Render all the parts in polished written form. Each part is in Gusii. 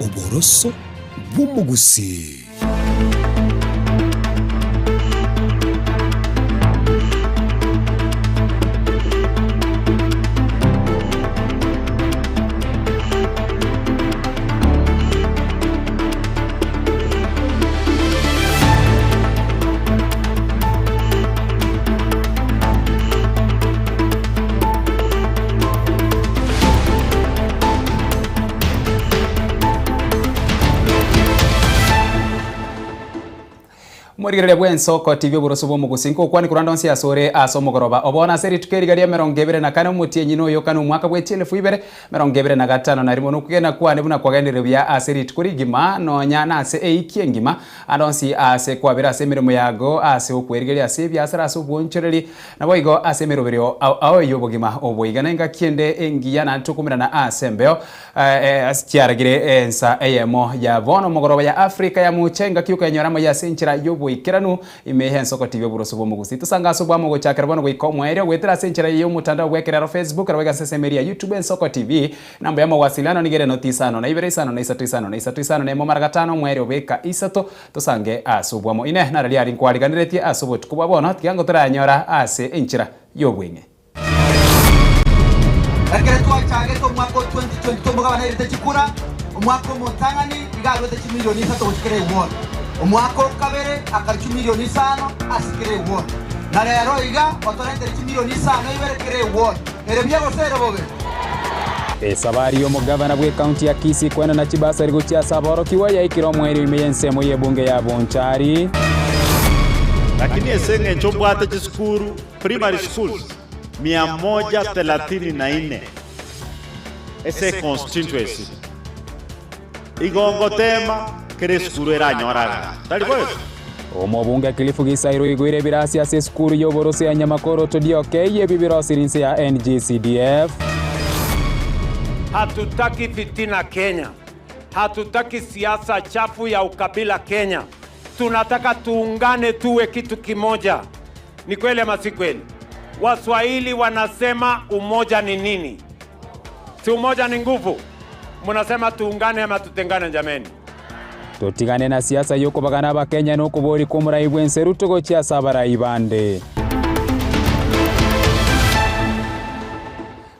Oboroso bw'omogusii. Omorigereria bw'ensoko TV oboroso bw'omogusi nkokwane korwa ande onsi asore ase omogoroba obono ase rituko eriga ria 24 omotienyi noyo kane omwaka bwe chielfu ibere 25 nokwegena kwane buna kwagenderire buya ase rituko rigima nonya nase eiki engima Ande onsi aase kwabera ase emeremo yago, ase okwerigeria ase ebiasara, ase obwoonchoreri, naboigo ase emeroberio ao ao y'obogima obo. Iga nengaki ende engiya naende tokomerana ase embeo ase chiaragire ensa eyemo ya bono mogoroba ya Africa ya mocha engaki okenyora amaya ase enchera y'oboikeranu ime y'ensoko TV oboroso bw'omogusii. Tosange ase obwamo gochakera bono goika omoerio goetera ase enchera y'omotandao bw'ekerero Facebook naboigo ase ensemo eria ya YouTube Ensoko TV. Namba y'amawasiliano nigo ere noti isano na ibere isano na isato isano na isato isano na emo mara gatano omwerio obeka isato tosange ase obwamo. Inee! Narari aria nkwariganeretie ase obotuko bwa bono, tiga ngotorayanyora ase enchera y'obweng'e. Ekero twachagete omwaka o 2022 omogabane airete chikura, omwaka omotang'ani iga aruete chimilioni isato gochia kera eward, omwaka o kabere akarua chimilioni isano ase kera eward, na rero iga otorentere chimilioni isano ibere kera eward. Ere buya gose ere bobe? Esabari y'omogavana bw'ecounty ya Kisii koenana chibasari gochia ase aborokigwa yaikire omoerio ime y'ensemo y'ebunge ya Bonchari. Lakini ase engencho mbwate chisukuru, primary schools, mia moja thelathini na inne ase econstituency, igo ngoteema kera esukuru eranyore agacho. Tari boigo? Omobunge Cliff Gisairo oigoire ebirasi ase esukuru y'oboroso ya Nyamakoroto Dioke y'ebi birosiri inse ya NGCDF. Hatutaki fitina Kenya, hatutaki siasa chafu ya ukabila Kenya. Tunataka tuungane tuwe kitu kimoja. Ni kweli ama si kweli? Waswahili wanasema umoja ni nini? Si umoja ni nguvu? Munasema tuungane ama tutengane jameni? Totigane na siasa y'okobagana abakenya na okoboria kw'omorai bw'ense Ruto gochia ase abarai bande.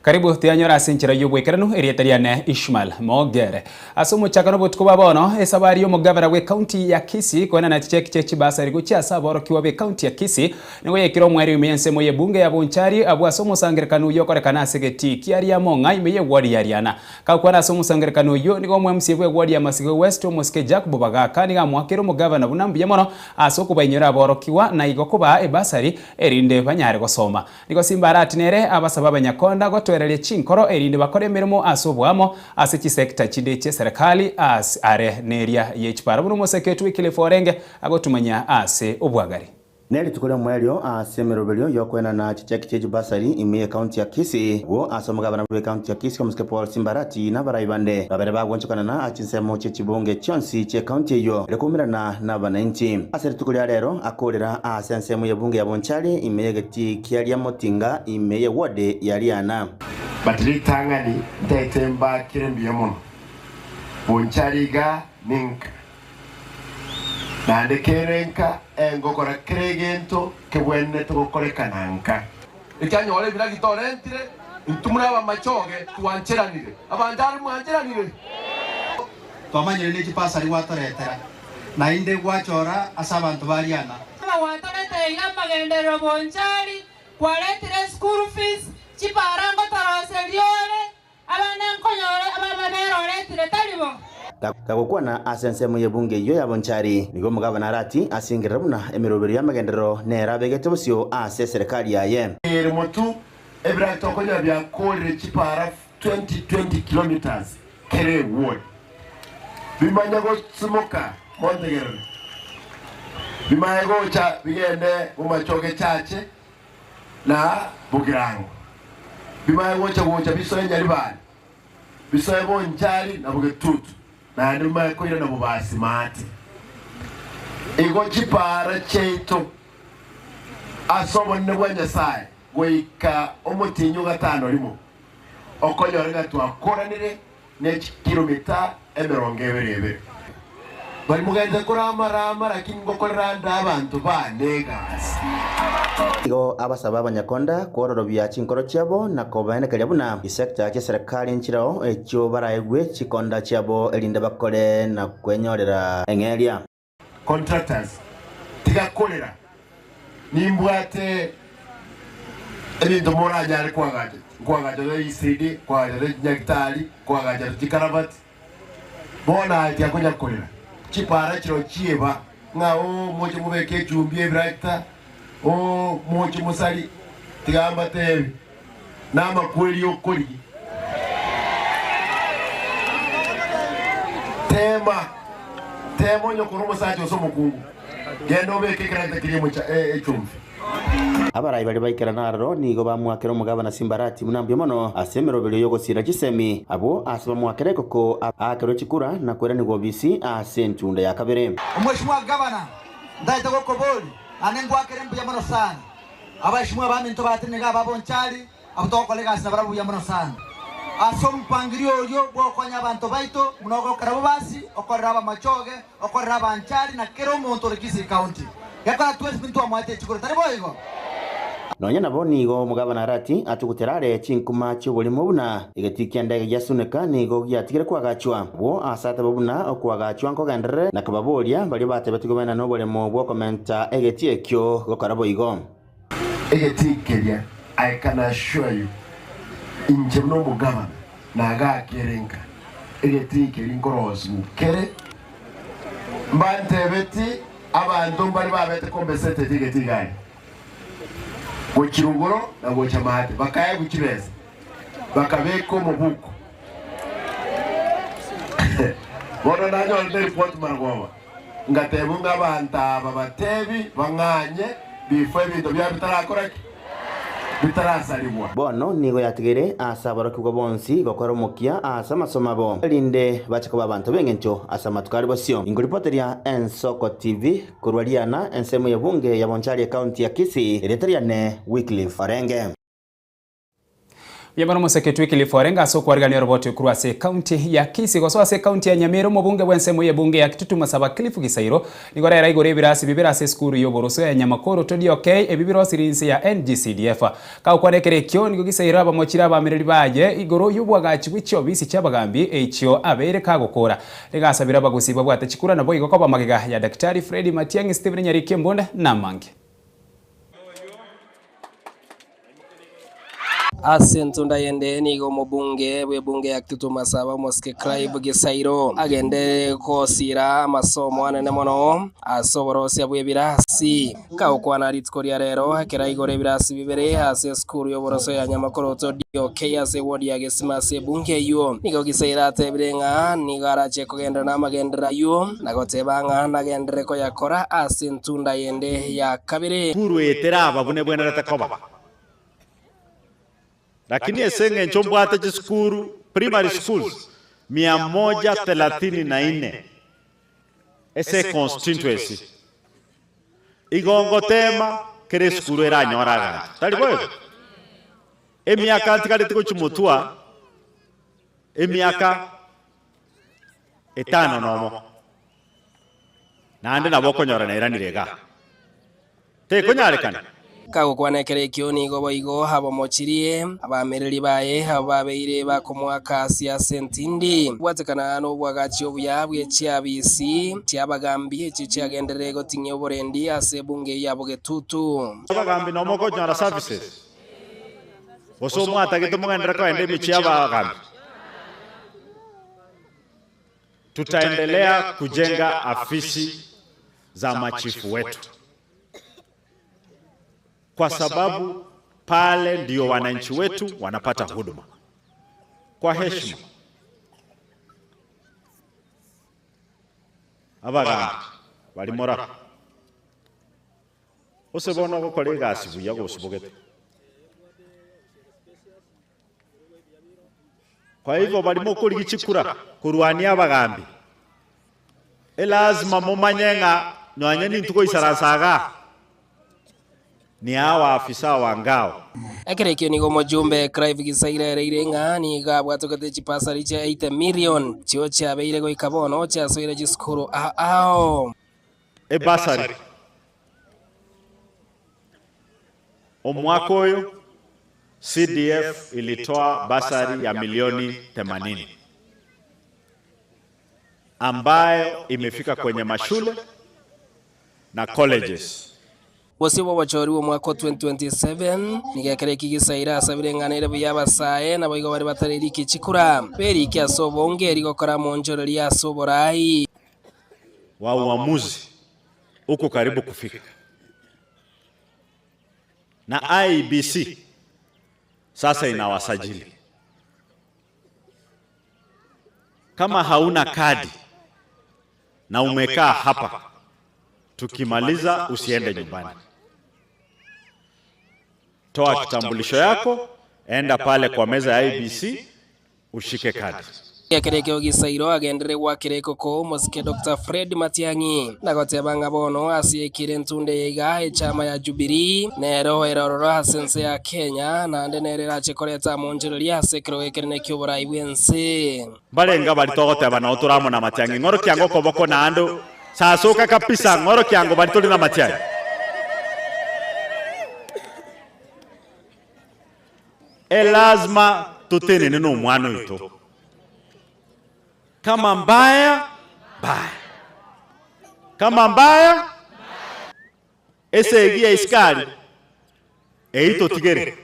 Karibu tiyanyore ase enchera y'oboikeranu erieta riane Ishmael Mogere. Ase omochakano obotuko bwa bono, esabari y'omogavana bw'ecounty ya Kisii koenana chicheki chie chibasari gochia ase aborokigwa b'ecounty ya Kisii nigo yaikire omwerio ime y'ensemo y'ebunge ya Bonchari abwo ase omosangerekano oyio okorekana ase egetii kia Riamong'a ime y'eward ya Riana. Gakwana ase omosangererekano oyio, nigo omwemsie bw'eward ya Masigo West, omosike Jacob Bagaka, nigo amoakeire omogavana buna mbuya mono ase okobainyora aborokigwa na igo kobaa ebasari erinde banyare gosoma. Nigo Simba arati nere abasabe abanyakonda gotoereria chinkoro erinde bakore emeremo ase oboamo ase chisector chinde chi'eserekari ase are neria ye chipara buna omoseke Wycliffe orenge agotumanyia ase obwagari. Ne rituko ri'omoerio ase emeroberio y'okoenana chicheki chie chibasari ime y'ecounty ya Kisii, agwo ase omogabana bw'ecounty ya Kisii omosike Paul Simbarati na abarai bande babere bagoonchokanana ase chinsemo chie chibunge chionsi chi'ecounty eyio ere koumerana nabananchi. Ase rituko ria rero akorera ase ensemo y'ebunge ya Bonchari ime y'egetii kia Riamotinga ime y'eward ya Riana. But ritang'ani ntaete mbakire mbuya mono, Bonchari iga ninka. Naende kere nka engokora kera egento kebwenerete gokorekana nka. Ekianyora ebiragi torentire, intwe muri abamachoge twancheranire. Abanto aria mwancheranire? Twamanyire ne chipasari gwatoretera, naende gwachora ase abanto ba riana. Gwatoreteire amagenderero bonchari, kwaretire school fees, chipara ngotoroseria ore, Abana nkonyora abababere oretire, tari bo? Gagokwana ase ensemo y'ebunge eyio ya Bonchari, nigo omogabana Arati asingerera buna emeroberio y'amagenderero nere abegete bosio ase eserekari yaye. Ere motu ebirage tokonyora biakorire chipara 20 20 kilometres kera eward. Bimanye gosimoka montegerere. Bimanye gocha bigende bomachoge chache na bogirango, bimae gocha-gocha bisoe Nyaribari, bisoe Bonchari na Bogetutu, naende bimae koirana Bobasimati. Igo chipaara chiaito ase obonene bwa Nyasae goika omotienyi o gatano rimo, okonyora ng'a twakoranire ne chikilomita. emerongo ebere ebere. Bari mogente korama rama lakini ngokorera nde abanto baane egasi. Igo abasaba abanyakonda kwororobia chinkoro chiabo na kobaenekeria buna chisecta chi'eserekari nchireo echio baraegwe chikonda chiabo erinde bakore na kwenyorera eng'eria. Contractors tiga korera nimbwate ebinto moranyare koagacha, nkoagacha tore ECD, nkoagacha tore chinyagitari, nkoagacha tore chikaravati, bono aye tiakonya korera. Chipara chiro chieba ng'a oo moche mobeke echumbi ebiragita, oo moche mosari, tiga mbatebi namakweri okorigia. Teema, teema onye kore omosacha gose omokungu, genda obeke ekeragita keria emocha echumbi. Abarai baria baikerana aroro nigo bamoakera omogabana Simbarati buna mbuya mono ase emeroberio y'ogosiira chisemi, abwo ase bamoakera ekoko aakerwe chikura na koiranigwa obisi ase entunda ya kabere. Omweshimiwa gavana, ntaete gokoboria, naende ngwakere mbuya mono sana. Abashimiwa baminto batenene iga ababonchari, Abwo togokora egasi nabarabwo buya mono sana. Ase omopangirio oyio bw'ogokonya abanto baito, buna ogokora bobasi, okorera abamachoge, okorera abanchari, na kera omonto ore Kisii County. Gekora twensi pi ntwamoete echikoro, tari boigo? Nonya nabo nigo omogabana Arati atugutera are chinkuma chi'oborimo buna egetii ki'endege gia Suneka nigo giatigire koagachwa. Abwo ase atebe buna okoagachwa nkogenderere na kobaboria baria batebetigwe bene noboremo bw'okomenta egetii ekio gokora boigo. Egetii keria, I can assure you, inche buna omogabana nagaakere nka egetii keria nkorosigwa kere, mbantebeti abanto mbare babete compensated egetii iga aria, gochia rogoro na gocha maate, bakaegwa chibesa, bakabeka omobuko. Bono nanyorete report marogoba. Ngateebwa ng'a abanto aba batebi bang'anye bifo ebinto biabo bitarakora ki? Bitarasarigwa. Bono nigo yatigaire ase aborokigwa bonsi gokora omokia ase amasomo abo, erinde bache koba abanto b'engencho ase amatuko are bosio. Inkoripoteria Ensoko TV korwa Riana, ensemo y'ebunge ya Bonchari ekaunti ya Kisii, erieta riane Wycliffe Orenge. Buya mono Omoseketu Wycliffe Orenga ase okwarigania oroboti korwa ase ekaunti ya Kisii gosoa ase ekaunti ya Nyamira omobunge bw'ensemo y'ebunge ya Kitutu Masaba Cliff Gisairo nigo rero aigure ebirasi bibere ase esukuru y'oboroso ya Nyamakoro Todio K ebi birosiri inse ya NGCDF. Kagokwana ekero ekio nigo Gisairo abamochire abamereri baye igoro y'obwagachi bwe chiobisi chi'abagambi echio abeire kagokora. Nigo asabire abagusii babwate chikura naboigo koba magega ya Daktari Freddy Matiang'i Stephen Nyariki Embunda namange. Ase entunda yende nigo omobunge bw'ebunge ya Kitutu Masaba omosike Clive Gisairo agenderere gosiira amasomo anene mono ase oborosia bw'ebirasi. Kagokwana rituko ria rero ekero aigora ebirasi bibere ase esukuru y'oboroso ya Nyamakoroto DOK ase ewodi ya Gesima ase ebunge eyio, nigo Gisairo atebire ng'a nigo arache kogenderera namagenderero ayio na goteba ng'a nagenderere koyakora ase entunda yende ya kabere. Sukuru eye teraba buna ebwenerete koba. Lakini ase eng'encho mbwate chisukuru, primary schools, mia moja thelathini na inne ase econstituency, igo ngoteema kera esukuru eranyore aganto. Tari boigo? Emiaka ntigareti gochia motwa, emiaka etano nomo. Naende nabo okonyora nairanire igaa. Tekonyarekana. Kagokwana ekero ekio nigo boigo abamochirie abaamereri baye abwo babeire bakomoaka ase ase entindi, kobwatekana nobwagachi obuya bwe chiabisi chi'abagambi echio chiagenderere goting'ia oborendi ase ebunge ya bogetutu. Abagambi nomo okonyora services, gose omwatagete mogenderere kogenda emechie y'abagambi. Tutaendelea kujenga afisi za machifu wetu kwa sababu pale ndio wananchi wetu wanapata huduma kwa heshima. Abagambi bari mora ose bono ogokora egasi buya gosibogete. Kwa hivyo barimo okorigia chikura korwania abagambi, elazima momanye ng'a nonya nintwe goisaransa igaa. Ni hawa afisa wa ngao. Ekero ekio nigo omojumbe Clive Gisaira ereire ng'a nigo abwatokete chipasari chia 80 million chio chiabeire goika bono chiasoire chisukuru ao ao. Ebasari Omwaka oyo CDF ilitoa basari ya milioni 80 ambayo imefika kwenye mashule na colleges. Bosio bw'obochori bw'omwaka o 2027, nigo ekero eki Gisaira asabire ng'a nere buya abasae naboigo baria batareriki chikura, berike ase obonge erio gokora amonchoreria ase oborai. Wa uamuzi uko karibu kufika na IEBC sasa inawasajili. Kama hauna kadi na umekaa hapa, tukimaliza usiende nyumbani. Toa kitambulisho yako, enda pale kwa meza ya IEBC ushike kadi. Ekero ekio Gisairo agenderere gwakera ekoko omosike Doctor Fred Matiang'i na goteba ng'a bono ase ekere entunde eye iga echama ya Jubilee nero ere ororo ase ense ya Kenya naende nere erache koreta amonchoreria ase ekerogo ekenene ki'oborai bw'ense. Mbarenge baria togoteba nao tore amo na Matiang'i ng'oro kiango okoboko naende sasoka kabisa ng'oro kiango baria tore na Matiang'i. Elazima totenene nomwana oito kama mbaya mbaya kama mbaya esegi ya isikari eyio totigere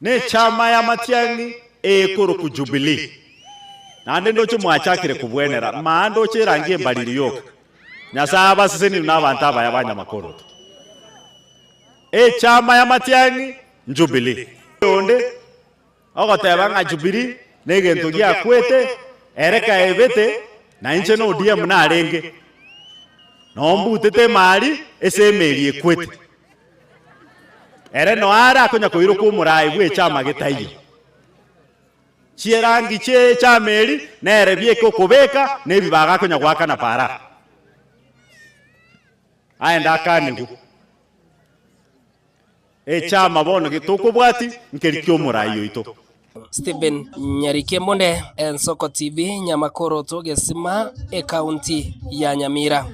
nechama ya Matiang'i ekorokwa Jubilee naende ndoche mwachakire kobwenera maa ndoche erangi embariri yoka Nyasae abaseseniri na abanto abaya ba nyamakoroto. Echama ya Matiang'i n'Jubilee. Oyonde ogoteba ng'a Jubilee negento giakwete, ere kaebete, na inche na ODM narenge, noo mbutete emari ase emeri ekwete. Ere noe are akonya koiroka omorai bw'echama getaiyo. Chierangi chi'echama eri nere bieka okobeka, na ebibaga akonya goakana para. Aende akanigwe. Echama bono getokobwati nkeri ki'omorai oito. Stephen Nyarike Monde, Ensoko TV, Nyamakoroto, Gesima, Ekaunti ya Nyamira.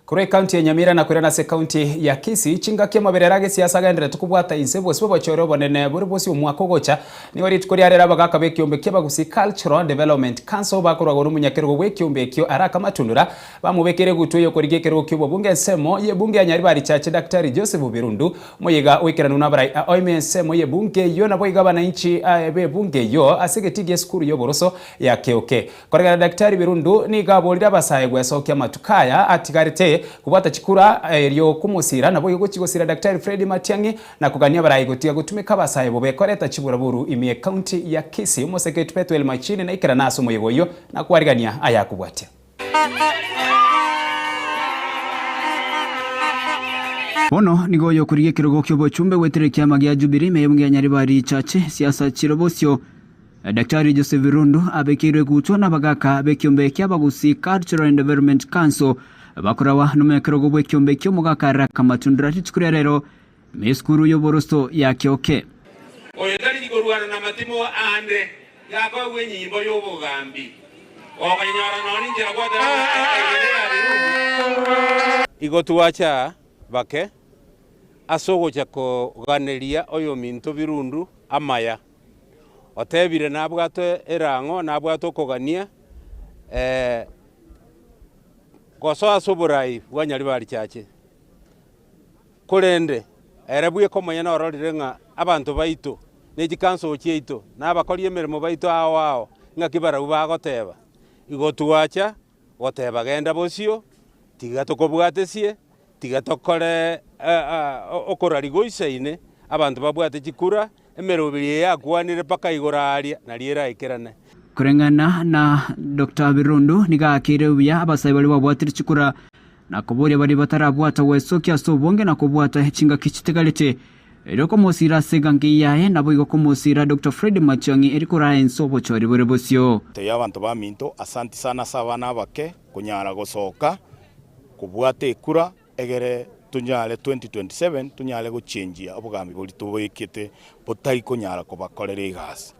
Korwa ekaunti ya Nyamira na koirana ase ekaunti ya Kisii, chingaki amabere are agesiasa agenderete kobwata inse bosio bw'obochore obonene bore bosio omwaka ogocha. Nigo rituko riarero abagaka b'ekiombe ki'Abagusii Cultural Development Council bakorwa igoro omonyakerogo bw'ekiombe ekio Araka Matundura bamobekeire egutwa ey'okorigia ekerogo ki'obobunge ensemo y'ebunge ya Nyaribari Chache Daktari Joseph Birundu Moyega oikeranu nabarai aoime ensemo y'ebunge eyio naboigo abanainchi b'ebunge eyio ase egetii gi'esukuru y'oboroso ya Keoke. Koreng'ana na Daktari Birundu nigo aborire abasae gwesokia amatuko aya atigarete kobwata chikura erio komosira naboigo gochia gosira Daktari Fred Matiang'i na kogania abarai gotiga gotumeka abasae bobe koreta chiburaburu ime y'ecounty ya Kisii. Omoseketu Bethuel Machini naikerana ase omoyega oyio na kwarigania ayakobwatia. Bono nigo oyokorigia ekerogo ki'obochumbe goetera ekiama gia Jubilee ime y'ebunge ya Nyaribari Chache siasa chire bosio. Daktari Joseph Birundu abekeirwe egutwa n'abagaaka b'ekiombe ki'Abagusii Cultural and Development Council bakorawa nomonyakerogo bw'ekiombe ekio omogaka Raka Matundura rituko ria rero ime y'esukuru y'oboroso ya Keoke. Oyo tari korwana namatimo ande, gakoegwa enyimbo y'obogambi, okonyenyora nonya inchera gwatera eye neya Birundu. Igo twacha bake ase ogocha koganeria oyominto Birundu amaya. Otebire nabwate erang'o, nabwate okogania, gosoa ase oborai bwa Nyaribari Chache. Korende ere bweka omonyene ororire ng'a abanto baito, ne chikanso chiaito, na abakori emeremo baito ao ao, ng'aki barabwo bagoteba. Igo twacha goteba genda bosio, tiga tokobwatesie, tiga tokore okoraria goisaine, abanto babwate chikura, emeroberi eye yakwanire mpaka igoro aaria, nario eraikerane. Koreng'ana na Doctor Birundu, nigo aakeire buya abasae baria babwatire chikura na koboria baria batarabwata gwesokia ase obonge na kobwata chingaki chitigarete, erio komosiira ase egangi yaye, naboigo komosiira Doctor Fred Matiang'i eri koraa ense obochori bore bosio. Tebia abanto baminto, Asanti sana ase abana abake konyara gosoka kobwata ekura. egere tonyare 2027 tonyare gochenjia obogambi boria toboekete botari konyara kobakorera egasi.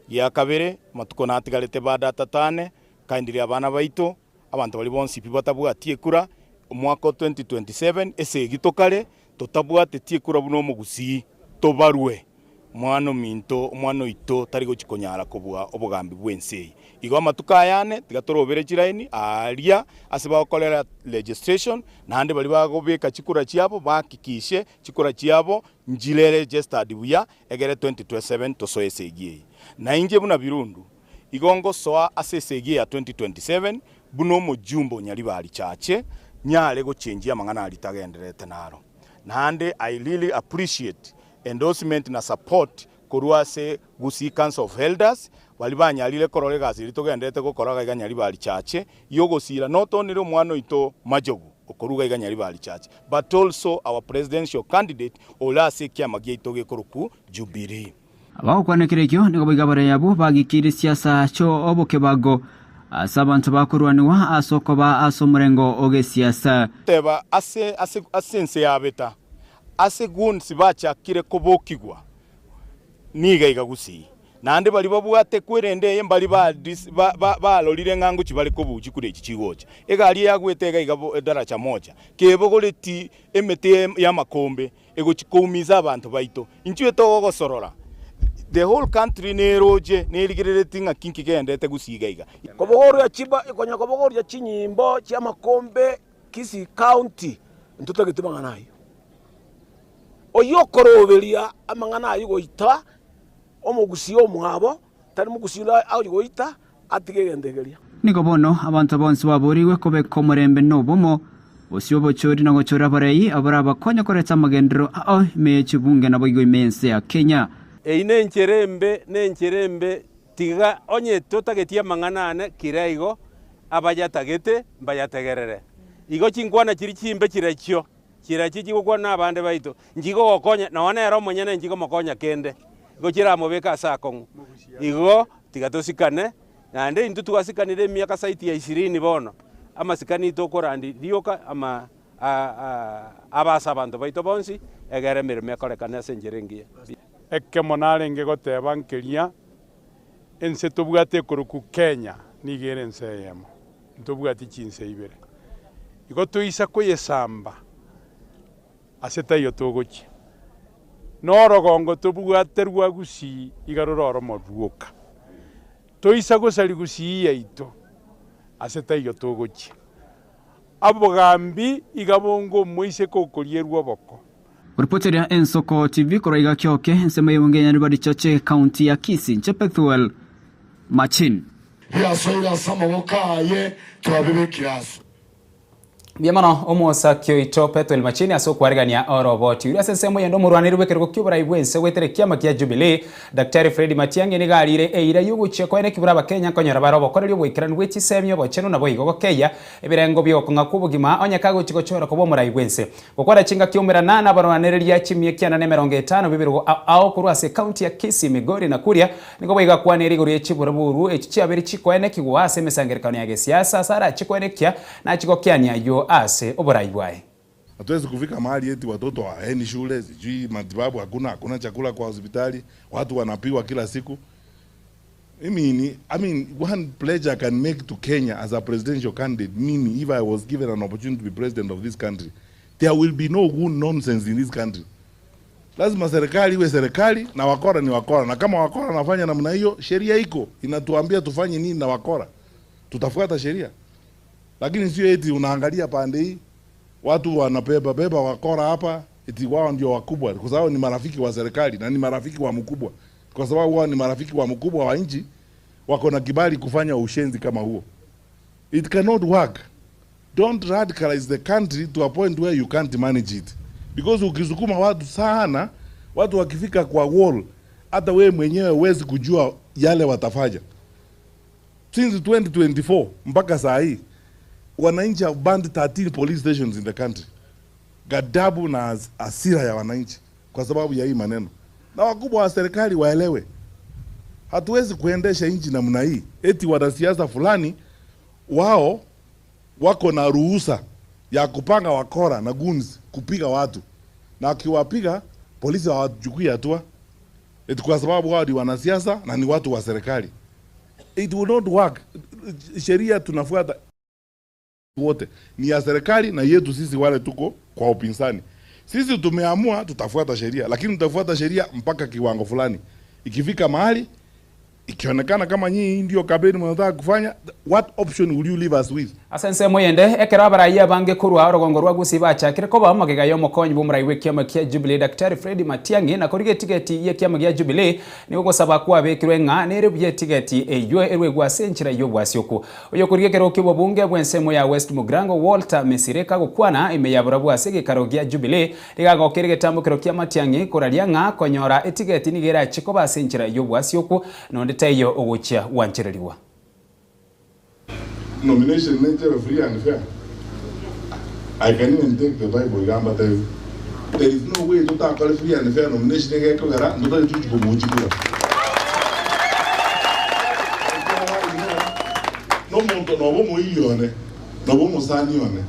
Gia kabere, amatuko natigarete bado atato ane, kindly abana baito, abanto baria bonsi pi batabwati ekura, omwaka o 2027 esegi tokare totabwateti ekura buna omogusii, tobarwe. Omwana ominto, omwana oito tari gochia konyara kobua obogambi bw'ense eye. Igo amatuko aya ane, tiga torobere chilaini aaria ase bagokorera registration, naende baria bagobeka chikura chiabo bahakikishe chikura chiabo nchire registered buya egere 2027 tosoe esegi eye. Na inche buna Birundu, igo ngosoa ase esegi eye ya 2027 buna omojumbe o Nyaribari Chache, nyare gochenjia amang'ana aria tagendererete naro. Naende I really appreciate endorsement na support korwa ase Gusii Council of Elders, baria banyarire korora egasi eria togendererete gokora iga iga Nyaribari Chache, y'ogosira not only omwana oito Majogu okorwa iga iga Nyaribari Chache, but also our presidential candidate ore ase ekiama giaito gekorokwa Jubilee. Abagokwana ekero ekio nigo boigo abarai abwo bagikeirie siasa chi'obokebago ase abanto bakorwaniwa ase okoba ase omorengo o gesiasa. Teba ase ase ase ense yabeta, ase goons bachakire kobokigwa niga iga gusii. Naende baria babwate kwerende eye mbari barorire ng'a ngochia bare kobuchia kure echi chigocha. Egari eyagwete iga iga daraja moja, kebogoreti emete y'amakombe egochia koumiza abanto baito. Inchuo togogosorora, the whole country neroche nerigerereti ng'aki nki kegendete gusii iga iga. Kobogoria chiba, konya kobogoria chinyimbo chi'amakombe Kisii County, ntotagete mang'ana ayio. Oyio okoroberia amang'ana ayio goita omogusii omwabo, tari mogusii onde agochia goita, atige egento ekeria. Nigo bono abanto bonsi baboorigwe kobeka omorembe na obomo, bosio obochori na gochora abarei abarabakonye koreta amagenderero ao ime ye chibunge naboigo ime y'ense ya Kenya. Eyio nenchera embe, nenchera embe, tiga onye totageti amang'ana ane kira igo, abayatagete mbayategerere. Igo chinkwana chiria chimbe chirachio, chirachio chigokwana nabande baito, nchigogokonya, nonya nere omonyene nchigomokonya kende, igo chiramobeke ase akong'u. Igo tiga tosikane, naende intwe twasikanire emiaka zaidi ya ishirini bono, amasikani tokorandi rioka ama abe ase abanto baito bonsi, egere emeremo ekorekane ase enchera engiya. Ekemo narenge goteba nkeria, ense tobwate ekorokwa Kenya nigo ere ense eyemo, ntobwati chinse ibere. Igo toisa koyesamba ase taiyo togochia. Na orogongo tobwate rwa Gusii iga rore oromo rwoka. Toisa gosaria Gusii yaito ase taiyo togochia. Abogambi iga bonge omoiseke okorierwa oboko. Oripoteria Ensoko TV korwa iga Kioke, ensemo y'ebunge ya Nyaribari Chache, County ya Kisii, inche Pethuel Machin. Biasoire ase amaboko aye, twabibekire ase. Mbuya mono omosaki oito Pethuel Machini ase okwarigania oroboti oria ase ensemo eyende omorwaneri bw'ekerogo ki'oborai bw'ense goetera ekiama kia Jubilee Daktari Fred Matiang'i nigo arire eira y'ogochia koene kibura abakenya nkonyora bare obokoreri oboikeranu bwe chisemi obochenu naboigo gokeyia ebirengo bi'ogokong'a kw'obogima onye kagochia gochorwa koba omorai bw'ense. Gokora chingaki oumerana nabarwanereria chimia kianda na emerongo etano b'ebirogo ao ao korwa ase ekaunti ya Kisii, Migori na Kuria nigo boigo akwanire igoro ye chiburaburu echi chiabeire chikoenekigwa ase emesangererekano ya gesiasa ase arache koenekia nachi gokiania ayio ase oborai bwaye. Hatuwezi kufika mahali eti watoto hawaendi shule, sijui matibabu hakuna, hakuna chakula kwa hospitali, watu wanapigwa kila siku. I mean, I mean, one pledge I can make to Kenya as a presidential candidate, mimi, if I was given an opportunity to be president of this country, there will be no good nonsense in this country. Lazima serikali iwe serikali na wakora ni wakora, na kama wakora wanafanya namna hiyo, sheria iko inatuambia tufanye nini na wakora, tutafuata sheria, lakini sio eti unaangalia pande hii watu wanabeba beba wakora hapa eti wao ndio wakubwa, kwa sababu ni marafiki wa serikali na ni marafiki wa mkubwa, kwa sababu wao ni marafiki wa mkubwa wa nchi, wako na kibali kufanya ushenzi kama huo. It cannot work. Don't radicalize the country to a point where you can't manage it, because ukisukuma watu sana, watu wakifika kwa wall, hata wewe mwenyewe huwezi kujua yale watafanya. Since 2024 mpaka saa hii wananchi have burned 13 police stations in the country. Gadabu na hasira ya wananchi kwa sababu ya hii maneno, na wakubwa wa serikali waelewe, hatuwezi kuendesha nchi namna hii eti wanasiasa fulani wao wako na ruhusa Ya kupanga wakora na goons kupiga watu na wakiwapiga polisi hawachukui hatua eti kwa sababu wao ni wanasiasa na ni watu wa serikali. It will not work. Sheria tunafuata wote ni ya serikali na yetu sisi wale tuko kwa upinzani. Sisi tumeamua tutafuata sheria, lakini tutafuata sheria mpaka kiwango fulani. Ikifika mahali ikionekana kama nyinyi ndio kampeni mnataka kufanya, what option will you leave us with? Ase ensemo eyende, ekero abaraiyo abange korwa orogongo rwa Gusii bachakire koba amagega y'omokonyi bw'omorai bw'ekiama kia Jubilee Daktari Fred Matiang'i na korigia etigeti y'ekiama gia Jubilee, nigo ogosaba kwabekirwe ng'a nere buya etigeti eyio erwegwe ase enchera y'obwasioku. Oyokorigia ekerogo ki'obobunge bw'ensemo ya West Mugirango Walter Misire kagokwana ime ya barabwo ase egekaro gia Jubilee, rigagokera egetambokero kia Matiang'i koraria ng'a konyora etigeti nigo erache koba ase enchera y'obwasioku nonde taiyo ogochia gwanchererigwa. Nomination nenchera free and fair? I can even take the bible iga mbatebie there is no way totakore free and fair nomination egekogera ntotari tochi komochi kura. Nomonto noba omoiri one, noba omosani one,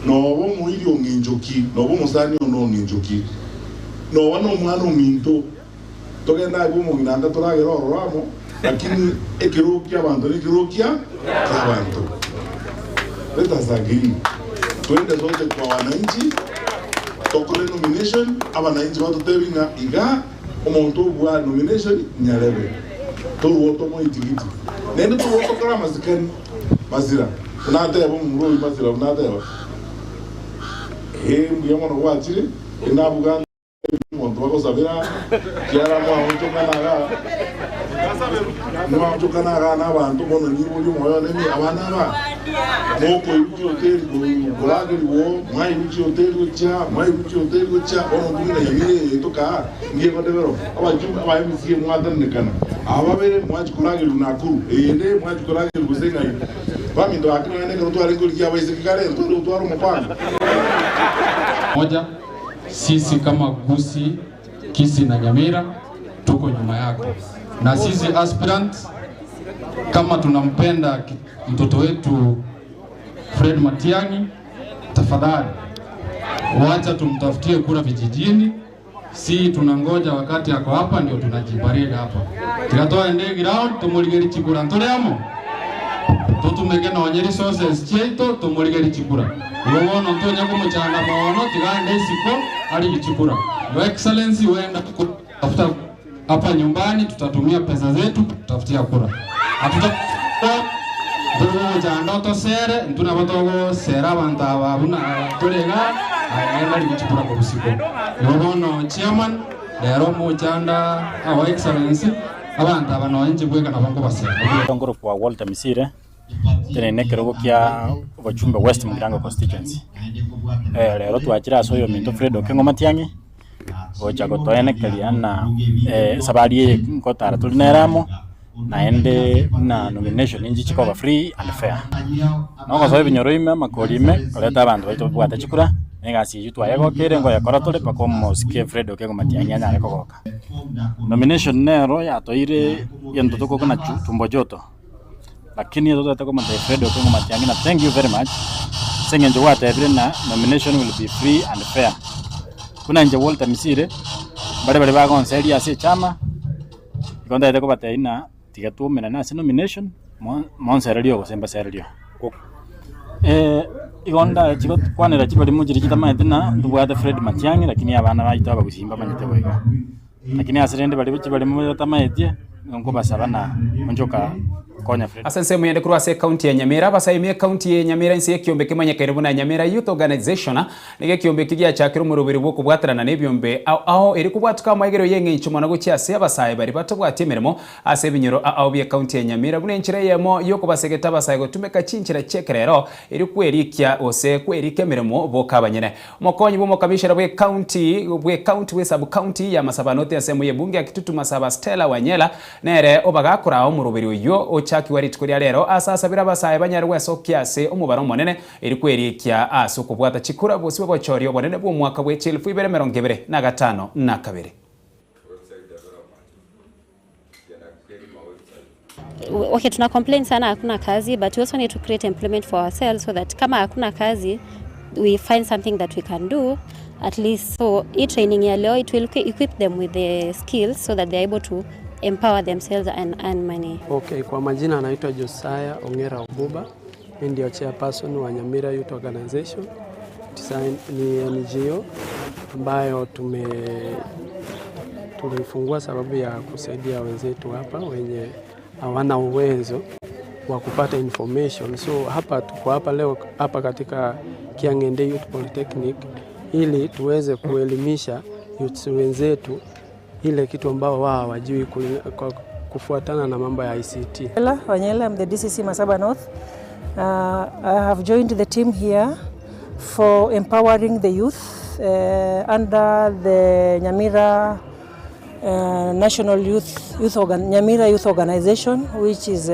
noba omoiri ong'encho ki, noba omosani one ong'encho ki, noba nomwana ominto. Togende agwo omong'ina anga toragere ororo amo, lakini ekerogo ki'abanto nekerogo kia ki'abanto. Let us agree twende sote kwa wananchi tokore nomination, abananchi batotebie ng'a iga omonto obua nomination nyarebe, torwo tomoe tigiti. Naende torwo tokore amasikani masira, buna ateba omomura oyio masira buna ateba, ee mbuya mono gwachire, enabuga. Omonto bagosabera kiara mwaonchokana iga, mwaonchokana iga na abanto bono niborie omoyo one ng'a abana aba mokoirwa chihoteli koragerigwa oo, mwairwa chihoteli gochia aa, mwairwa chihoteli gochia aa, bono ntwe buna Nyamira eye yaito kaa ngiye godevelop. Abachumbe aba MCA mwatananekana, aba babere mwachia koragerigwa Nakuru, eyende mwachia koragerigwa gose ng'ai. Baminto gaki nonya nekero twarenge korigia abaiseke kare ntware gotwara omopango. Moja. Sisi kama Gusii, Kisii na Nyamira tuko nyuma yako, na sisi aspirants kama tunampenda mtoto wetu Fred Matiang'i, tafadhali wacha tumtafutie kura vijijini. Si tunangoja wakati ako hapa ndio tunajiparade hapa tiga twende ground tumurigeri chikura ntore amo totumeke nonye resources chiaito tumurigeri chikura igo bono ntonya komochanda mono tiga ande isiko arigi chikura Your Excellency wenda kutafuta hapa nyumbani tutatumia pesa zetu kutafutia kura atuta ntogochanda otosere intwe nabo togosera abanto aba buna tore iga aye genda rigia chikura korwa isiko. Igo bono chairman rero omochanda our excellency abanto aba nonye inche bweka nabo nkobasera. Nkorokwa Walter Misire, ntenene ekerogo kia obochumbe West Mugirango Constituency. Rero twachire ase oyominto Fred Okengo Matiang'i, gocha gotoenekeria ng'a esabari eye nkotara tore nere amo, naende buna nomination inche chikoba free and fair. Nogosoa ebinyoro ime amakori ime, koreta abanto baito babwate chikura, na egasi eyio twayegokeire nkoyekora tore mpaka omosike Fred Okengo Matiang'i anyare kogoka. Nomination nero yatoeire egento tokokuna tumbo joto. Lakini totagete komotebia Fred Okengo Matiang'i ng'a thank you very much ase eng'encho gwatebire ng'a nomination will be free and fair. Buna inche Walter Misire, mbare baria bagonseria ase echama, igo ntagete kobatebia ng'a tiga twaumerane ase nomination, mo- monsererie gose mbasererie. Igo ndachi gokwanera chibarimo chiria chitamanyete ng'a ntobwate Fred Matiang'i lakini abana baito abagusii mbamanyete boigo. Lakini ase rende baria chibarimo batamaetie, nigo nkobasaba na onchoka konya Fred. Ase ensemo eyende korwa ase ekaunti ya Nyamira, abasaemi ekaunti ye Nyamira inse y'ekiombe kemanyekaine buna Nyamira Youth Organization nigo ekiombe ekio giachakire omoroberi bw'okobwaterana na ebiombe ao ao erio kobwatuka amaegerio y'eng'encho mono gochia ase abasae baria batabwati emeremo ase ebinyoro ao ao bi'ekaunti ya Nyamira buna enchera eyemo y'okobasegeta abasae gotumeka chinchera chi'ekerero erio kwerikia gose kwerika emeremo boka abanyene. Omokonyi bw'omokamishera bw'ecounty bw'ecounty bwe sub-county ya Masaba-North ensemo y'ebunge ya Kitutu Masaba Stella Wanyela nere obagakoraa omoroberi oyio ochakigwa rituko ria rero ase asabire abasae banyare gwesokia ase omobaro omonene eri kwerikia ase okobwata chikura bosio bw'obochori obonene bw'omwaka bwe chielfu ibere emerongo ebere na gatano na kabere. Okay, tuna complain sana hakuna kazi but we also need to create employment for ourselves so that kama hakuna kazi We find something that we can do at least so hii training ya leo it will equip them with the skills so that they are able to empower themselves and earn money. Okay, kwa majina anaitwa Josiah Ongera Obuba. Mimi ndio chairperson wa Nyamira Youth Organization. Design ni NGO ambayo tume tulifungua sababu ya kusaidia wenzetu hapa wenye hawana uwezo wa kupata information. So hapa tuko hapa leo hapa katika Kiang'ende Youth Polytechnic ili tuweze kuelimisha youths wenzetu ile kitu ambao wao hawajui kwa kufuatana na mambo ya ICT. Wanyela, I'm the DCC Masaba North. I have joined the team here for empowering the youth under the Nyamira National Youth, Youth Organ, Nyamira Youth Organization, which is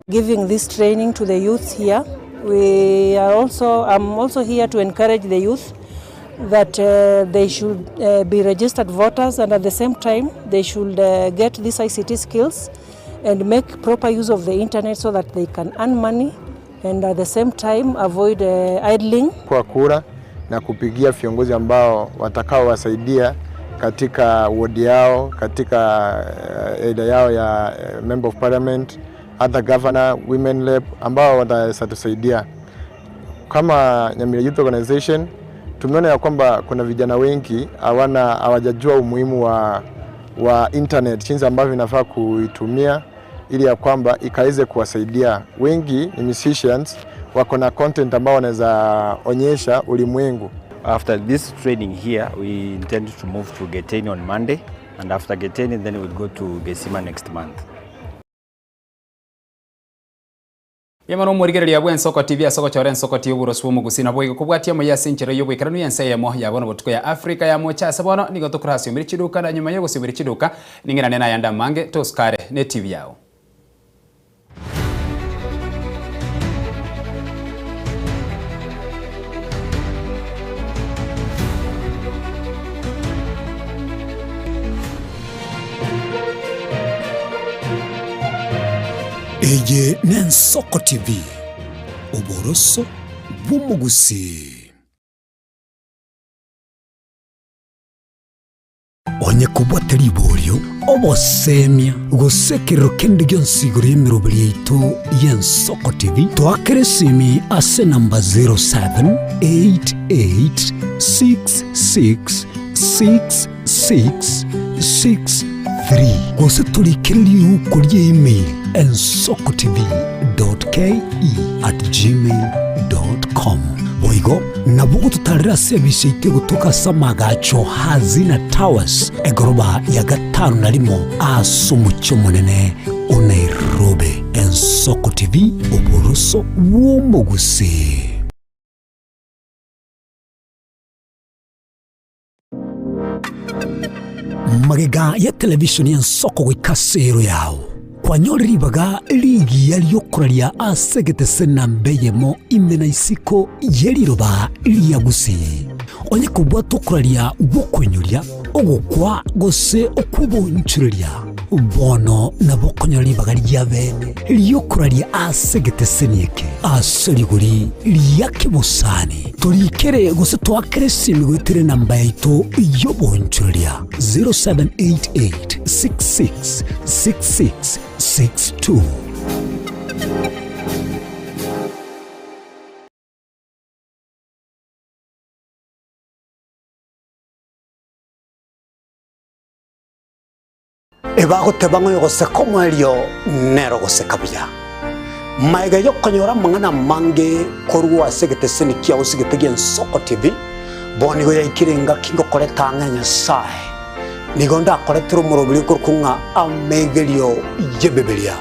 giving this training to the youth here. I'm also here to encourage the youth that they should be registered voters, and at the same time they should get these ICT skills and make proper use of the internet so that they can earn money and at the same time avoid idling. Kwa kura na kupigia viongozi ambao watakaowasaidia katika ward yao, katika area yao ya member of parliament, other governor, women rep ambao watatusaidia. Kama Nyamira Youth Organization tumeona ya kwamba kuna vijana wengi hawajajua umuhimu wa internet, jinsi ambavyo inafaa kuitumia ili ya kwamba ikaweze kuwasaidia. Wengi ni musicians, wako na content ambao wanaweza onyesha ulimwengu. After this training here, we intend to move to Geteni on Monday, and after Geteni then we'll go to Gesima next month. Yamano omorigereria bwa Ensoko TV ase ogochora Ensoko TV oboroswo bwa omogusii nabo igo kobwatia omoyia ase enchera ya oboikeranu ya ense eyemo ya bono botuko ya Africa ya mocha ase bono nigo tokorasiomera chiduka na nyuma ya ogosiomera chiduka ning'erane nayande amange tosikare ne TV yao. Eye n'Ensoko TV, oboroso bw'omogusii. Onye kobwate riborio, obosemia, gose ekerero kende gionsi igoro y'emeroberi yaito y'Ensoko TV, toakere esimi ase enamba 0788666663 gose torikere riuko ria email ensokotv.ke@gmail.com. Boigo nabo gototarera ase ebise yaito egotoka ase amagacho Hazina Towers egoroba ya gatano na rimo ase omochie omonene o Nairobi. Ensoko TV, oboroso bw'omogusii. Magega ya televishoni y'ensoko goika ase ero yao, kwanyorire ribaga rigiya ri'okoraria ase egetese namba eyemo ime na isiko ye riroba ria Gusii. Onye kobwata okoraria gw'okoinyoria, ogokwa gose okw'obonchoreria, bono nabo okonyora ribaga ria bene ri'okoraria ase egeteseni eke ase rigori ria kebosani. Torikere gose toakere esimi goetera enamba yaito y'obonchoreria 0788 66 66 62. Ebagoteba ng'a oyogoseka omoerio nere ogoseka buya. Magega y'okonyora amang'ana amange korwa ase egeteseni kiao osigete gi'Ensoko TV, bono nigo yaikire engaki ngokoreta ang'e Nyasae. Nigo ndakoretere omoroberi okorokwa ng'a Amegerio y'Ebibilia.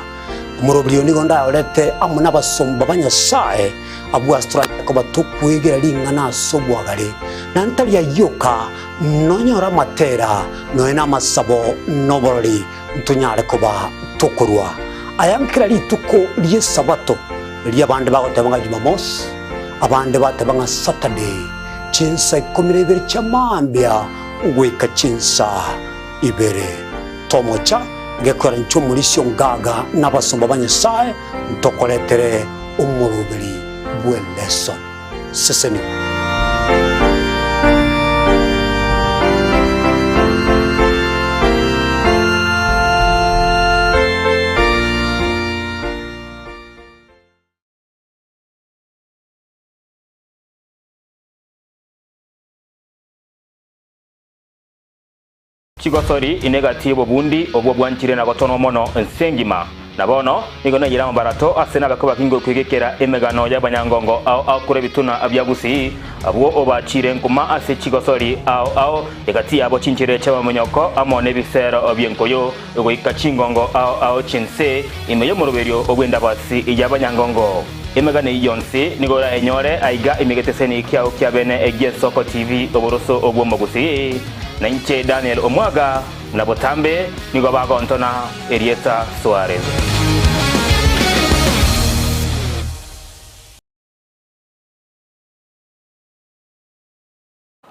Omoroberi oyo nigo ndayorete amo nabasomba ba Nyasae, abwo ase toranyare koba tokwegera ring'ana ase obwagare, na ntari ayio oka, Nonyore amatera, nonya namasabo, na oborori, ntonyare koba tokorua aya nkera rituko ri'Esabato, riria abande bagoteba ng'a Jumamosi, abande bateba ng'a Saturday, chinsa ikomi na ibere chia mambia goika chinsa ibere. Tomocha gekoera inche omorisia o ngaga na abasomba ba Nyasae, ntokoretere omoroberi. bw'elesson. Sesenigwa. Chigosori ine egati y'obobundi obwo bwanchire na gotonwa mono ense engima. Na bono nigo naiyire amabarato ase nabake bakinge okwegekera emegano y'abanyangongo ao ao korwa ebituna bia Gusii, abwo obachire nkuma ase chigosori ao ao, egati yabo chinchera chi'abamonyoko amo nebisero bi'enkoyo, goika chingongo ao ao chi'ense ime y'omoroberio bw'endabasi y'abanyangongo. Emegano eyio yonsi nigo orayenyore aiga ime egeteseni kiao kia bene gi'Ensoko TV oboroso obw'omogusii. Na inche Daniel Omwaga, na botambe nigo bagontona erieta Suarez.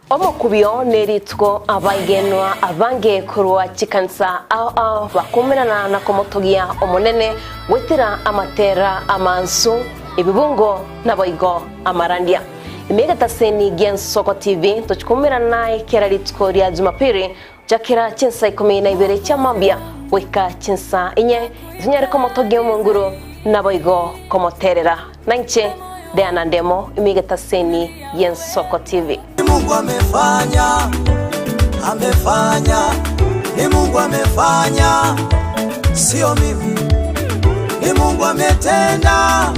Omokubio nerituko abaigenwa abange korwa chikanisa ao ao bakumerana na komotogia Omonene goetera amatera amansu, ebibungo naboigo amarandia. Ime egetaseni gi'Ensoko TV tochikumerana naye kera rituko ria Jumapili gochakera chinsa ikomi na ibere chia mambia goika chinsa inye, tonyare komotogia Omonguru naboigo komoterera. Nainche Diana Ndemo ime egetaseni gi'Ensoko TV. Ni Mungu amefanya, amefanya, ni Mungu amefanya, sio mimi. Ni Mungu ametenda,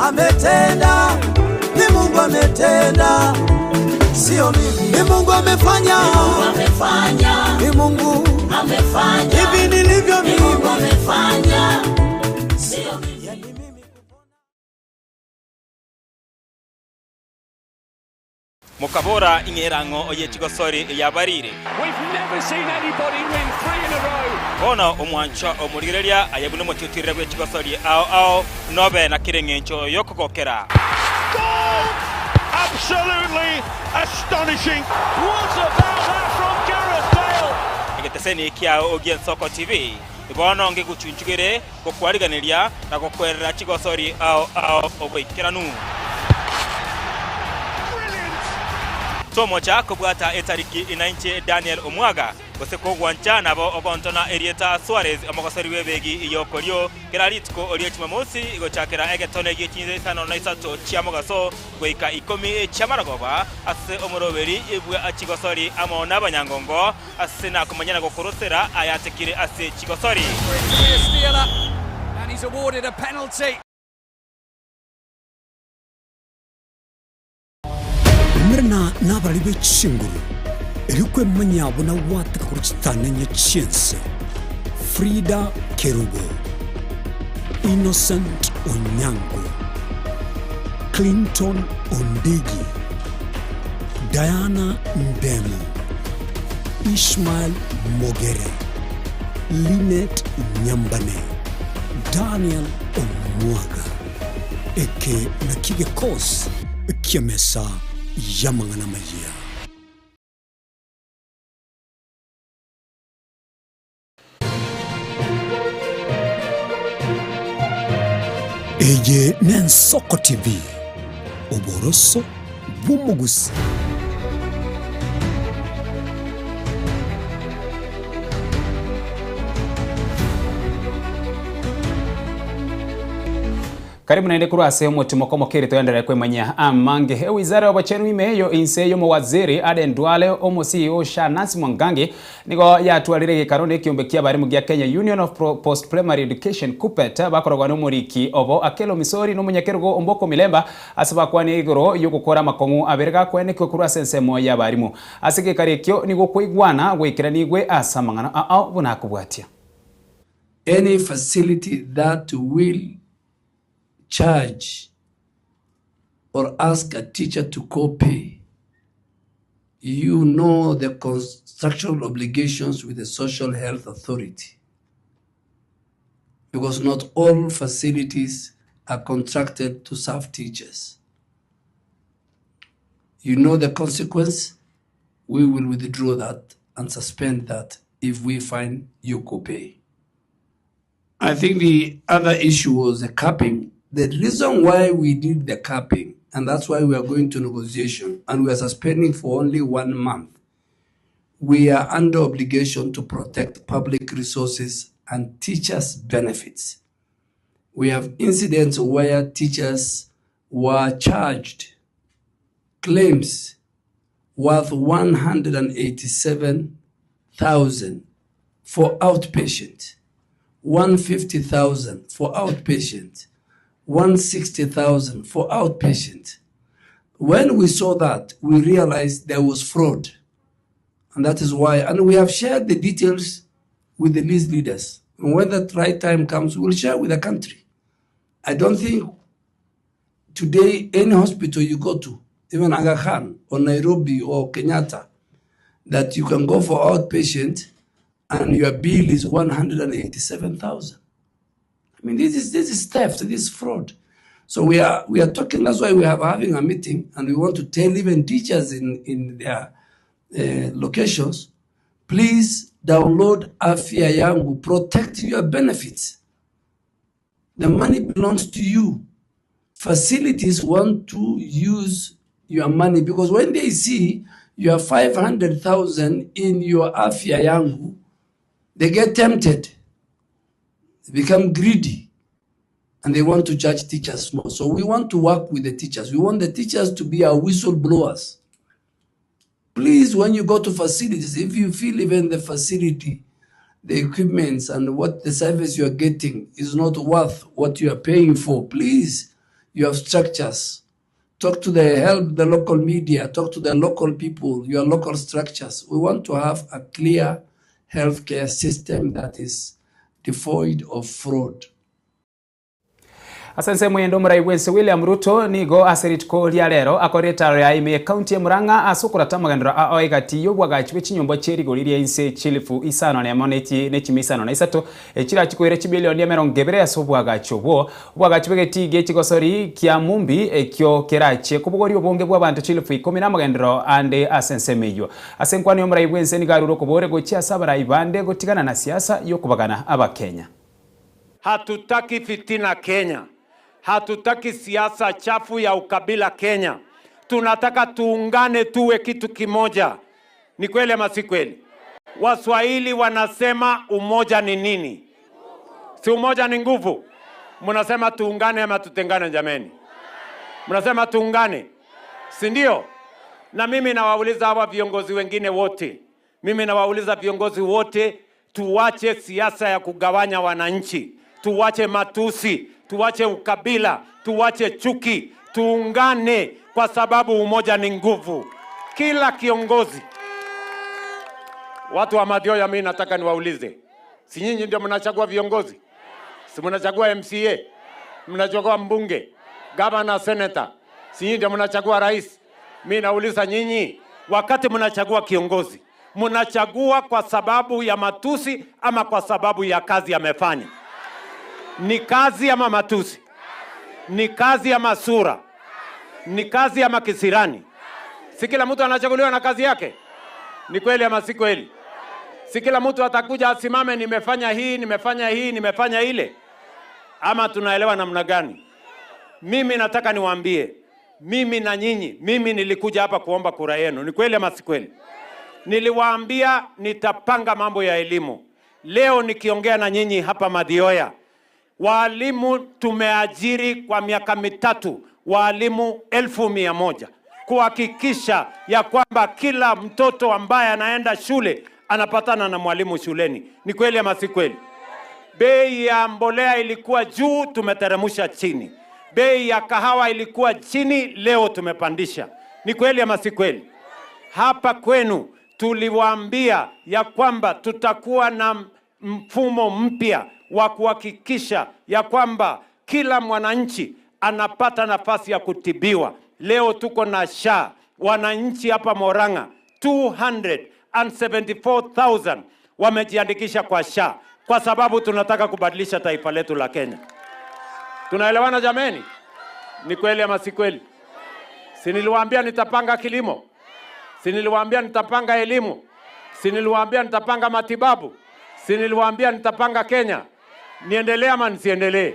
ametenda, ni Mungu ametenda, sio mimi. Ni Mungu amefanya, Ni Mungu amefanya, ni Mungu amefanya, hivi nilivyo Ni mimi. Mungu amefanya, sio mimi. Mokabora, Ing'erang'o ye chigosori yabarire. Bono omwanchwa omorigereria aye buna omotiutirire bwe chigosori ao ao, nobe na kera eng'encho y'okogokera. Egeteseni kiao gi'Ensoko TV bono ngegochunchugere gokwariganeria na gokwerera chigosori ao ao oboikeranu. Tomocha kobwata etariki inainche Daniel Omwaga, gose kogwancha nabo ogontona erieta Suarez omogosori bw'ebegi y'okorio kera rituko rie Jumamosi gochakera egetone gie chinsa isano na isato chia mogaso goika ikomi chi'amarogoba ase omoroberi bwa chigosori amo nabanyangongo Ase nakomanya na gokorosera ayatekire ase chigosori. Umerana nabarari be chinguru, erio kwemanya buna gwateka korwa chitanenye chi'ense. Frida Kerubo, Innocent Onyango, Clinton Ondigi, Diana Ndemo, Ishmael Mogere, Linet Nyambane, Daniel Omwaga. Eke nakio gekosi ki'emesa y'amang'ana amayia. Eye n'Ensoko TV, oboroso bw'omogusi. Karibu naende korwa ase omotimoko omokeri toenderere kwemanyia amange. Ewizara y'obochenu ime eyo inse y'omowaziri Aden Duale omo CEO Sha Nancy Mwangangi Nigo yatwarire egekaro na ekiombe ki'abarimu gia Kenya Union of Post Primary Education, KUPPET, bakorogwa nomoriki obo Akello Misori na omonyakerogo Omboko Milemba ase bakwane igoro y'ogokora amakong'u abere gakoenekigwa korwa ase ensemo y'abarimu. Ase egekaro ekio nigo okoigwana gwaikeranigwe ase amang'ana ao buna akobwatia. Any facility that will charge or ask a teacher to co-pay, you know the contractual obligations with the Social Health Authority, because not all facilities are contracted to serve teachers. You know the consequence, we will withdraw that and suspend that if we find you co-pay. I think the other issue was the capping. The reason why we did the capping and that's why we are going to negotiation and we are suspending for only one month, we are under obligation to protect public resources and teachers' benefits. We have incidents where teachers were charged claims worth 187,000 for outpatient, 150,000 for outpatient, 160,000 for outpatient. When we saw that, we realized there was fraud. And that is why, and we have shared the details with the least leaders. And when that right time comes, we'll share with the country. I don't think today any hospital you go to, even Aga Khan or Nairobi or Kenyatta, that you can go for outpatient and your bill is 187,000. I mean, this is, this is theft, this is fraud. So we are, we are talking, that's why we are having a meeting and we want to tell even teachers in, in their uh, locations, please download Afya Yangu, protect your benefits. The money belongs to you. Facilities want to use your money because when they see your 500,000 in your Afya Yangu, they get tempted, they become greedy, and they want to charge teachers more. So we want to work with the teachers. We want the teachers to be our whistleblowers. Please, when you go to facilities, if you feel even the facility, the equipments and what the service you are getting is not worth what you are paying for, please, you have structures. Talk to the help the local media, talk to the local people, your local structures. We want to have a clear healthcare system that is devoid of fraud. Ase ensemo eyende omorai bwense William Ruto nigo ase rituko ria rero akorire etaro yaye ime y'ekaunti ya Murang'a ase okorata amagenderero ao egati y'obwagachi bwe chinyomba chie rigori ria inse chilifu isano nemo ne chimia isano na isato echirachi koira chibilioni emerongo ebere ase obwagachi obwo. Obwagachi bw'egetii gie chigosori kia Mumbi ekio kerachie kobogoria obonge bw'abanto chilifu ikomi namagenderero ande ase ensemo eyio. Ase enkwano y'omorai bwense nigo arure okobore gochia ase abarai bande gotigana na siasa y'okobagana Abakenya. Hatutaki fitina Kenya, hatutaki siasa chafu ya ukabila Kenya. Tunataka tuungane, tuwe kitu kimoja. Ni kweli ama si kweli? Waswahili wanasema umoja ni nini? Si umoja ni nguvu? Mnasema tuungane ama tutengane? Jameni, mnasema tuungane, si ndio? Na mimi nawauliza hawa viongozi wengine wote, mimi nawauliza viongozi wote, tuwache siasa ya kugawanya wananchi, tuwache matusi, tuwache ukabila, tuwache chuki, tuungane kwa sababu umoja ni nguvu. Kila kiongozi, watu wa Mathioya, mimi nataka niwaulize, si nyinyi ndio mnachagua viongozi? Si mnachagua MCA, mnachagua mbunge, gavana, senator, si nyinyi ndio mnachagua rais? Mimi nauliza nyinyi, wakati mnachagua kiongozi, mnachagua kwa sababu ya matusi ama kwa sababu ya kazi amefanya? Ni kazi ama matusi? Ni kazi ama sura? Ni kazi ama kisirani? Si kila mtu anachaguliwa na kazi yake? Ni kweli ama si kweli? Si kila mtu atakuja asimame, nimefanya hii, nimefanya hii, nimefanya ile? Ama tunaelewa namna gani? Mimi nataka niwaambie, mimi na nyinyi, mimi nilikuja hapa kuomba kura yenu. Ni kweli ama si kweli? Niliwaambia nitapanga mambo ya elimu. Leo nikiongea na nyinyi hapa Mathioya, waalimu tumeajiri kwa miaka mitatu waalimu 100,000 kuhakikisha ya kwamba kila mtoto ambaye anaenda shule anapatana na mwalimu shuleni. Ni kweli ama si kweli? Bei ya mbolea ilikuwa juu, tumeteremsha chini. Bei ya kahawa ilikuwa chini, leo tumepandisha. Ni kweli ama si kweli? Hapa kwenu tuliwaambia ya kwamba tutakuwa na mfumo mpya wa kuhakikisha ya kwamba kila mwananchi anapata nafasi ya kutibiwa. Leo tuko na SHA, wananchi hapa Murang'a 274,000 wamejiandikisha kwa SHA kwa sababu tunataka kubadilisha taifa letu la Kenya. Tunaelewana jameni? Ni kweli ama si kweli? Si niliwaambia nitapanga kilimo? Si niliwaambia nitapanga elimu? Si niliwaambia nitapanga matibabu? Si niliwaambia nitapanga Kenya? Niendelee ama nisiendelee?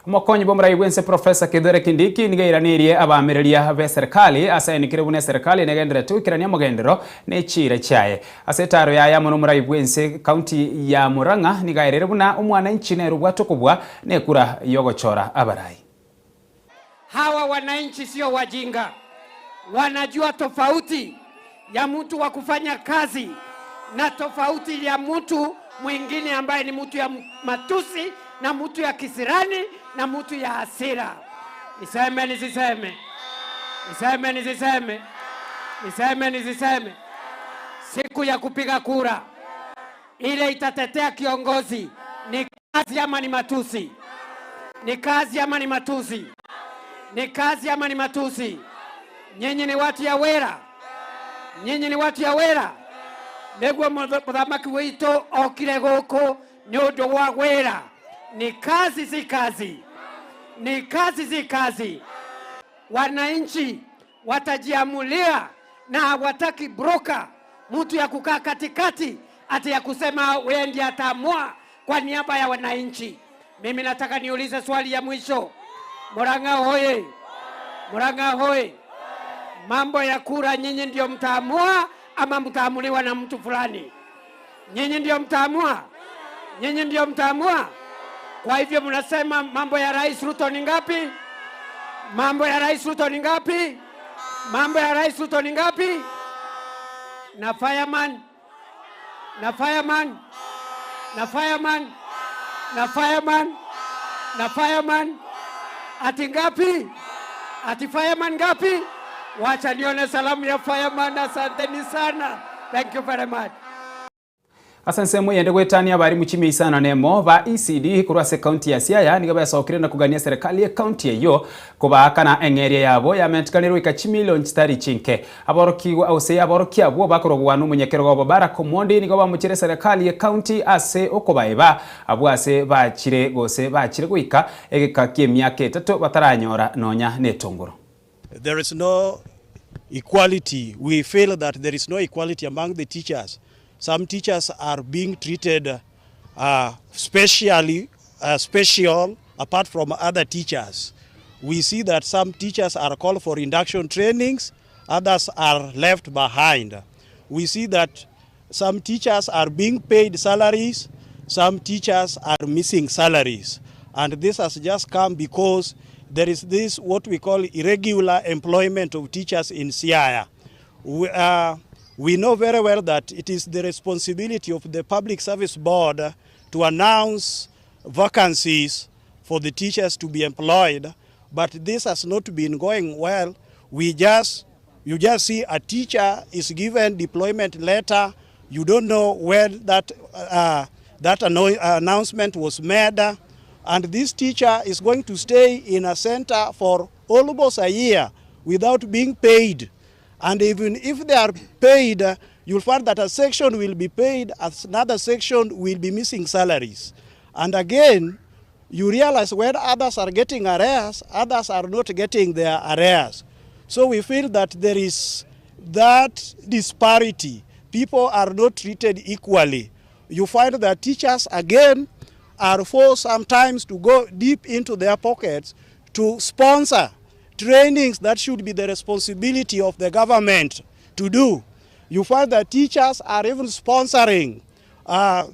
Omokonyi bw'omorai bw'ense Professor Kithure Kindiki nigo airaneirie abaamereria b'eserikali ase aenikire buna eserikali negendererete goikerania omogenderero ne chiira chiaye. Ase etaaro yaye amo nomorai bw'ense county ya Murang'a nigo aereire buna omwananchi nere obwate okobua nekura yogochora abarai. Hawa wananchi sio wajinga, wanajua tofauti ya mtu wa kufanya kazi na tofauti ya mtu mwingine ambaye ni mtu ya matusi na mtu ya kisirani na mtu ya hasira. Niseme nisiseme? Niseme nisiseme? Niseme nisiseme? Siku ya kupiga kura ile itatetea kiongozi ni kazi ama ni matusi? Ni kazi ama ni matusi? Ni kazi ama ni matusi? Nyinyi ni watu ya wera, nyinyi ni watu ya wera. Niguo muthamaki witu okire guku ni undu wa wira. Ni kazi si kazi? Ni kazi si kazi? Wananchi watajiamulia na hawataki broker, mtu ya kukaa katikati ati ya kusema wewe ndiye ataamua kwa niaba ya wananchi. Mimi nataka niulize swali ya mwisho. Murang'a hoye! Murang'a hoye! Mambo ya kura nyinyi ndio mtaamua ama mtaamuliwa na mtu fulani? Nyinyi ndio mtaamua? Nyinyi ndio mtaamua? Kwa hivyo mnasema mambo ya Rais Ruto ni ngapi? Mambo ya Rais Ruto ni ngapi? Mambo ya Rais Ruto ni ngapi? Na fireman, na fireman, na fireman, na fireman, na fireman, ati ngapi? Ati fireman ngapi? Wacha nione salamu ya fireman. Asanteni sana. Thank you very much. Ase ensemo eyende goetania abarimu chimia isano na emo ba ECD korwa ase ekaunti ya Siaya nigo besokire na kogania eserekari y'ekaunti eyio kobaakana eng'eria yabo yamentikanire goika chimilion chitari chinke. Aborokigwa gose aborokia abwo bakorogwa nomonyakerogo obo Barack Omondi nigo bamochire eserekari y'ekaunti ase okobaeba abwo ase bachire gose bachire goika egeka ki'emiaka etato bataranyora nonya netongoro. There is no equality. We feel that there is no equality among the teachers. Some teachers are being treated specially, special apart from other teachers. We see that some teachers are called for induction trainings, others are left behind. We see that some teachers are being paid salaries, some teachers are missing salaries. And this has just come because there is this what we call irregular employment of teachers in Siaya. We know very well that it is the responsibility of the Public Service Board to announce vacancies for the teachers to be employed, but this has not been going well. You just see a teacher is given deployment letter. You don't know where that announcement was made, and this teacher is going to stay in a center for almost a year without being paid. And even if they are paid, you'll find that a section will be paid, another section will be missing salaries. And again, you realize when others are getting arrears, others are not getting their arrears. So we feel that there is that disparity. People are not treated equally. You find that teachers, again, are forced sometimes to go deep into their pockets to sponsor trainings that should be the responsibility of the government to do. You find that teachers are even sponsoring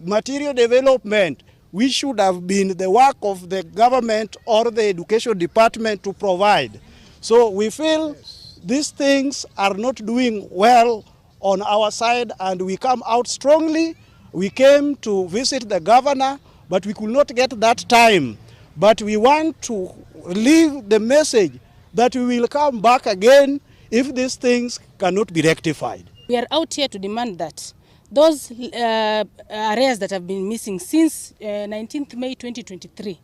material development, which should have been the work of the government or the education department to provide. So we feel these things are not doing well on our side, and we come out strongly. We came to visit the governor, but we could not get that time. But we want to leave the message that we will come back again if these things cannot be rectified. We are out here to demand that those arrears that have been missing since 19th May 2023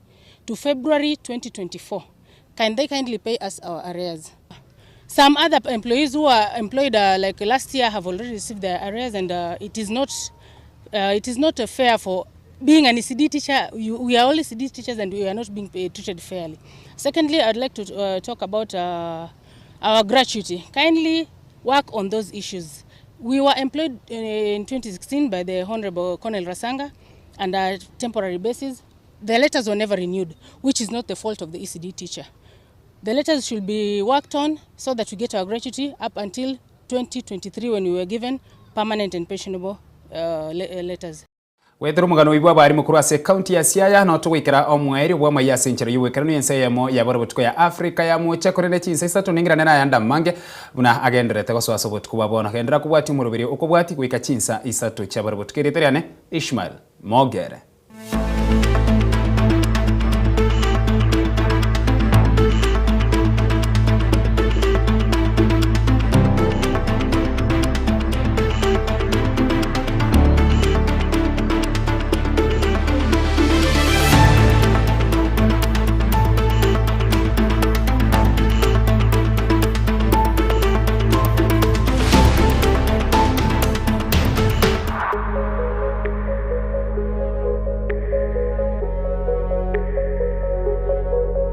to February 2024, can they kindly pay us our arrears? Some other employees who are employed like last year have already received their arrears, and it is not fair for being an ECD teacher. We are all ECD teachers and we are not being treated fairly. Secondly, I'd like to talk about our gratuity. Kindly work on those issues. We were employed in 2016 by the Honorable Colonel Rasanga under a temporary basis. The letters were never renewed, which is not the fault of the ECD teacher. The letters should be worked on so that we get our gratuity up until 2023 when we were given permanent and pensionable uh, letters. Goetera omogano oyio bw'abarimu korwa ase ekaunti ya Siaya noo togoikera omoerio bw'amaiyo ase enchera y'oboikeranu y'ense eyemo yabare botuko ya Africa ya mocha korende chinsa isato nengirane nayande amange buna agendererete gosoa ase obotuko bwa bono. Genderera kobwatia omoroberio okobwatia goika chinsa isato chiabare botuko. Erieta riane Ishmael Mogere.